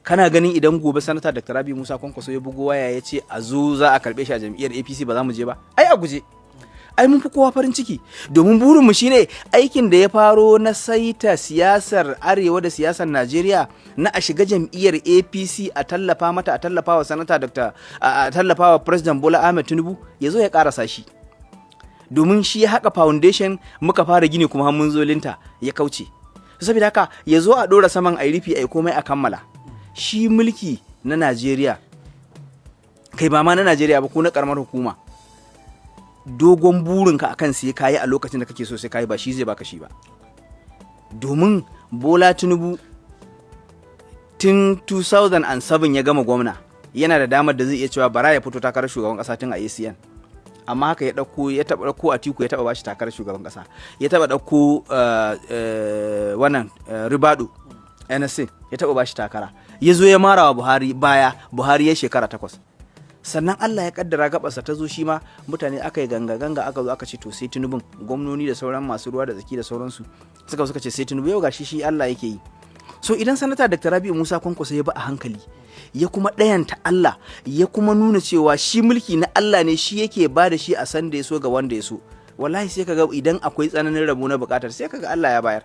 Kana ganin idan gobe Sanata Dr. Rabi Musa Kwankwaso ya bugo waya ya ce a zo za a karbe shi a jam'iyyar APC, ba za mu je ba? Ai a guje, ai mun fi kowa farin ciki, domin burinmu shine aikin da ya faro na saita siyasar Arewa da siyasar Najeriya, na a shiga jam'iyyar APC, a tallafa mata, a tallafa wa Sanata Dr. a tallafa wa President Bola Ahmed Tinubu, ya zo ya karasa shi, domin shi ya haka foundation muka fara gini, kuma mun zo lintel ya kauce. Saboda haka ya zo a ɗora saman, a yi rufi, a yi komai, a kammala shi. Mulki na Najeriya, kai ba ma na Najeriya ba, ko na karamar hukuma, dogon burinka akan sai kayi a lokacin da kake so sai kayi, ba shi zai baka shi ba. Domin Bola Tinubu tun 2007 ya gama gwamna, yana da damar da zai iya cewa bara ya fito takarar shugaban kasa tun a ACN. Amma haka ya dauko, ya taba dauko Atiku, ya taba bashi takarar shugaban kasa, ya taba dauko wannan Ribadu NSA, ya taba bashi takara, ya zo ya mara wa Buhari baya. Buhari ya shekara 8, sannan Allah ya kaddara gabarsa ta zo shi ma. Mutane aka yi ganga ganga, aka zo aka ce to sai Tinubun. Gwamnoni da sauran masu ruwa da tsaki da sauransu suka ce sai Tinubu. Yau gashi shi Allah yake yi. So idan Sanata Dr. Rabi'u Musa Kwankwaso ya bi a hankali, ya kuma ɗayanta Allah, ya kuma nuna cewa shi mulki na Allah ne, shi yake ba da shi a san da ya so ga wanda ya so, wallahi sai kaga idan akwai tsananin rabo na bukatar, sai kaga Allah ya bayar.